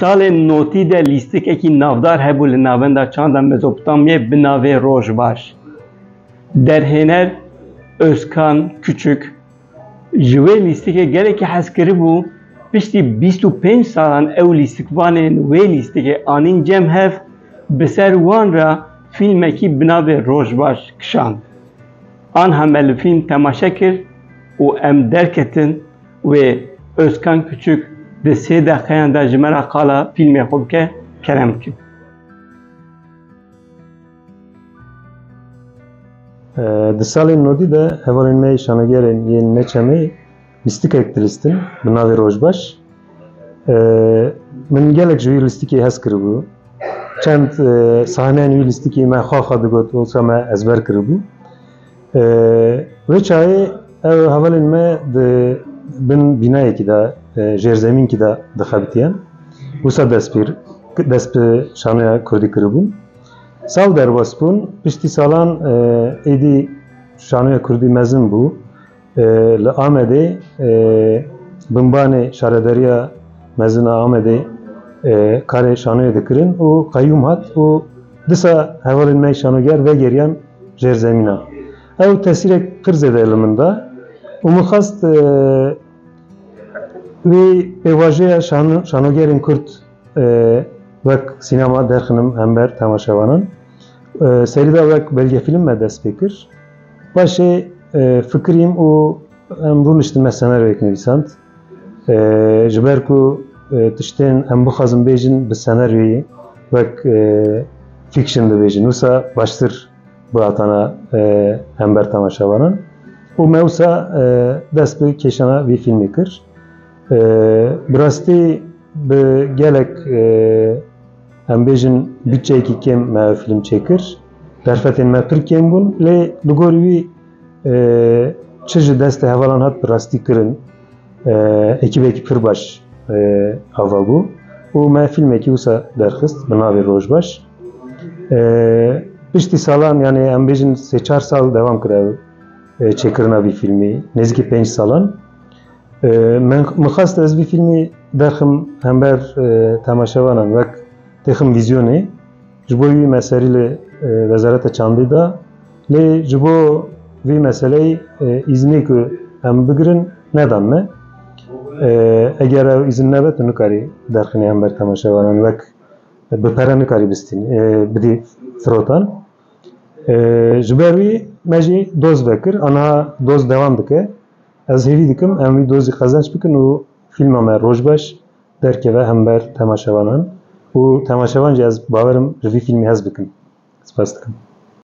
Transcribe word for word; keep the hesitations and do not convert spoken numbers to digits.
Salên notî de lîstikekî navdar hebû li navenda çanda Mezopotamyê bi navê Rojbaş. Derhêner Özkan Küçük ji wê lîstikê gelekî hez kiribû, piştî bîst û pênc salan ew lîstikvanên wê lîstikê anîn cem hev, bi ser wan re fîlmekî bi navê Rojbaş kişand. Anha me li fîlm temaşe kir û em derketin wê Özkan Küçük di sê deqeyan de ji me re qala fîlmê xwe bike, kerem bikin. Di salên nodî de hevalên me yê şanogerên yên neçemê lîstikek dilîstin bi navê Rojbaş. Min gelek ji wî lîstikê hez kiribû. Çend, e, sahneyên wî lîstikî me xwe xwe digot, wisa me ezber kiribû. E, Wê çayê ew hevalên me di bin bînayekî de, e, jêrzemînkî de dixebitiyen. Wisa dest pê, dest bi şanoya kurdî kiribûn. Sal derbas bûn, piştî salan, e, êdî şanoya kurdî mezin bû. E, li Amedê, e, binbanê Şaredariya Mezin a Amedê, e, karê şanoyê dikirin û qeyûm hat û disa hevalên me şanoger vegeriyan jêrzemîna. Ew tesîrek pir zêde li min da û min xwest, e, wê pêvajoya şano-, şanogerên kurd, e, wek sînema derxinim hember temaşevanan. E, serî de wek belgefîlm me dest pê kir. Paşê, e, fikirîm û em rûniştin me senaryoyek nivîsand. E, ji ber ku, e, tiştên em bixwazin bêjin bi senaryoyê wek, e, fiction dibêjin. Wisa baştir bihatana, e, hember temaşevanan. Û me wisa, e, dest bi kêşana vî fîlmê kir. E, Bi rastî bi gelek, e, em bêjin, budçeyekî kêm me ev fîlm çêkir. Derfetên me pir kêm bûn, lê li gor wî, e, çi ji destê hevalan hat bi rastî kirin, e, ekîbekî pir baş, e, ava bû û me fîlmekî wisa derxist bi navê Rojbaş. E, Piştî salan, yanî em bêjin sê çar sal dewam kir ev, e, çêkirina vî fîlmî, nêzîkî pênc salan. E, min, min xwest ez vî fîlmî derxim hember, e, temaşevanan wek têxim vîzyonê. Ji bo wî me serî li, e, Wezareta Çandî da. Lê ji bo vî meseleyê, e, îznê ku em bigirin nedan me. E, eger ew îzin nebe, tu nikarî derxinî hember temaşevanan wek bi pere nikarî bistîn, e, bidî firotan. E, ji ber wî me jî doz vekir, aniha doz dewam dike. Ez hêvî dikim em wî dozî qezenc bikin û fîlma me Rojbaş derkeve hember temaşevanan û temaşevan jî ez bawerim ji vî fîlmî hez bikin. Spas dikim.